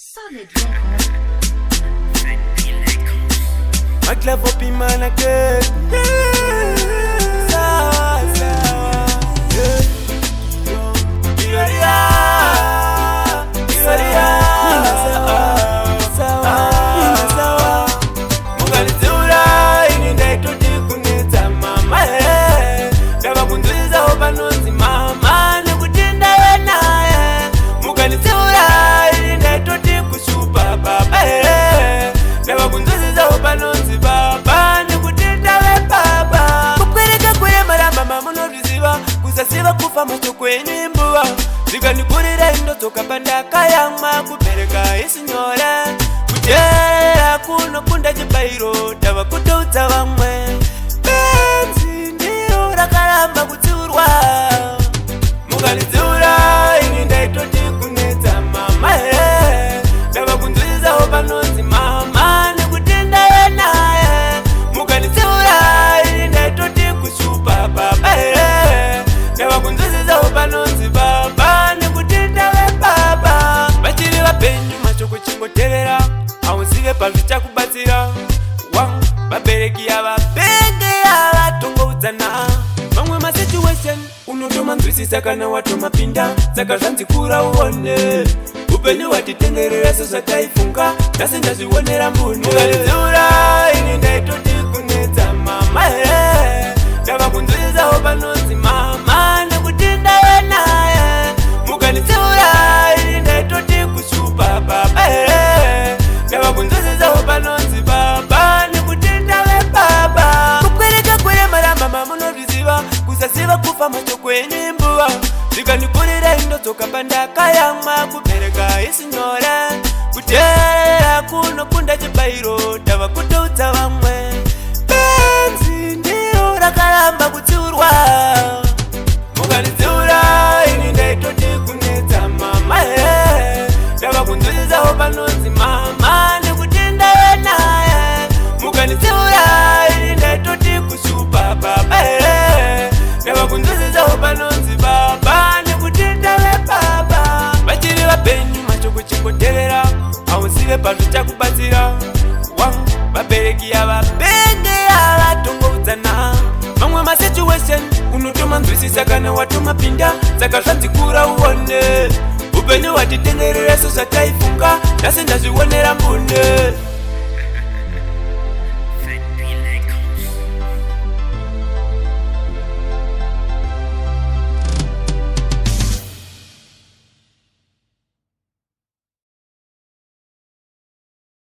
Solid Records. Maklavo pima na ke. Sawa, sawa, yeah. Iyoria, iyoria. Sawa, sawa, sawa. Mukanitsiura ini ndaitoti kunetsa mama, ndava kunzwisisawo panonzi mama nekuti ndave naye. Mukanitsiura ini ndaitoti kushupa baba, ndava kunzwisisawo panonzi baba nekuti ndave baba. Kupwereka kuremara mama munozviziva, kusaziva kufa mashoko enyu imbuva zvikandikurira indodzoka pandakayamwa. Kubereka isinyore, kuteerera kunokunda chibayiro. Tava kutoudza vamwe, benzi ndiro rakaramba kutsiurwa. Mukanitsiura ini ndaitoti kunetsa mama, ndava kunzwisisawo panonzi mama nekuti ndave naye. Mukanitsiura ini ndaitoti kushupa baba, ndava kunzwisisawo panonzi baba nekuti ndave baba. Vachiri vapenyu mashoko chingotevera, hauzive pazvichakubatsira wangu. Vabereki havapenge, havatongoudzana. Mamwe masituation unotomanzwisisa kana watomapinda. Saka zvanzi kura uone upenyu hwatitenderera sezvataifunga, nhasi ndazvionera mbune. Mukanitsiura ini ndaitoti kunetsa mama, ndava kunzwisisawo panonzi mama nekuti ndave naye. Mukanitsiura ini ndaitoti kushupa baba, ndava kunzwisisawo panonzi baba nekuti ndave baba. Kupwereka kuremara mama munozviziva, kusaziva kufa mashoko enyu imbuva zvikandikurira indodzoka pandakayamwa. Kubereka isinyore, kuteerera kunokunda chibayiro. Tava kutoudza vamwe, benzi ndiro rakaramba kutsiurwa. Mukanitsiura ini ndaitoti kunetsa mama, ndava kunzwisisawo panonzi mama nekuti ndave naye. Mukanitsiura ini ndaitoti kushupa baba, ndava kunzwisisawo panonzi baba nekuti ndave baba. Vachiri vapenyu mashoko chingotevera, hauzive pazvichakubatsira wangu. Vabereki havapenge, havatongoudzana. Mamwe masituation unotomanzwisisa kana watomapinda. Saka zvanzi kura uone upenyu hwatitenderera sezvataifunga, nhasi ndazvionera mbune.